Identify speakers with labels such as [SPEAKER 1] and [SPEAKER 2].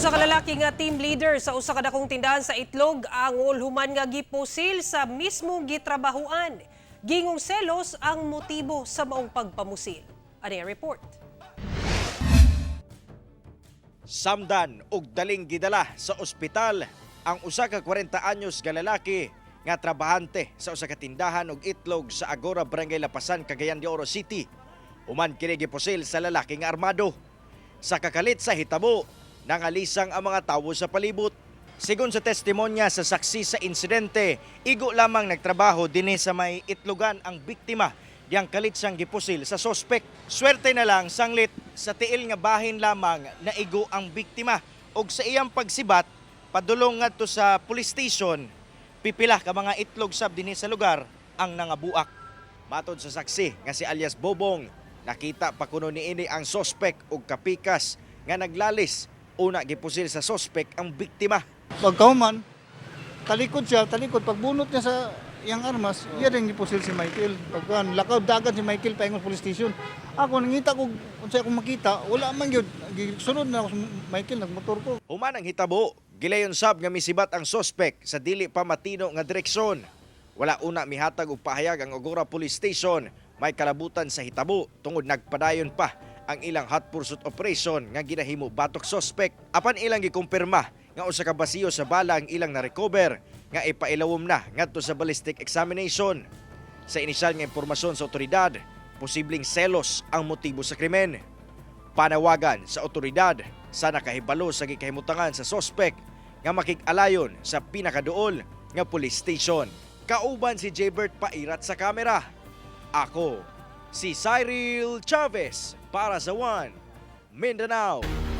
[SPEAKER 1] Usa ka lalaki nga team leader sa usa ka dakong tindahan sa itlog ang ulhuman nga gipusil sa mismo gitrabahuan. Gingong selos ang motibo sa maong pagpamusil. Ani ang report.
[SPEAKER 2] Samdan og daling gidala sa ospital ang usa ka 40 anyos nga lalaki nga trabahante sa usa ka tindahan og itlog sa Agora, Barangay Lapasan, Cagayan de Oro City. Human kini gipusil sa lalaki nga armado. Sa kakalit sa hitabo, nangalisang ang mga tawo sa palibot. Sigon sa testimonya sa saksi sa insidente, igo lamang nagtrabaho dinhi sa may itlogan ang biktima diyang kalit siyang gipusil sa sospek. Swerte na lang sanglit sa tiil nga bahin lamang naigo ang biktima og sa iyang pagsibat padulong ngadto sa police station, pipila ka mga itlog sab dinhi sa lugar ang nangabuak. Matod sa saksi nga si alias Bobong, nakita pa kuno niini ang sospek og kapikas nga naglalis. Una gipusil sa sospek ang biktima.
[SPEAKER 3] Pagkahuman, talikod siya, talikod. Pagbunot niya sa iyang armas, iya rin gipusil si Michael. Pagkuhan, lakaw dagan si Michael paingon police station. Ako, nangita ko, unsay akong makita, wala man gyud. Sunod na ako sa Michael, nagmotor ko.
[SPEAKER 2] Human ang hitabo, gilayon sab nga misibat ang sospek sa dili pa matino nga direksyon. Wala una mihatag og pahayag ang Agora Police Station may kalabutan sa hitabo tungod nagpadayon pa ang ilang hot pursuit operation nga ginahimo batok sospek. Apan ilang gikumpirma nga usa ka basiyo sa bala ang ilang na-recover nga ipailawom na ngadto sa ballistic examination. Sa inisyal nga impormasyon sa otoridad, posibleng selos ang motibo sa krimen. Panawagan sa otoridad sa nakahibalo sa gikahimutangan sa sospek nga makig-alayon sa pinakaduol nga police station. Kauban si Jbert Pairat sa kamera. Ako, si Cyril Chavez para sa One Mindanao.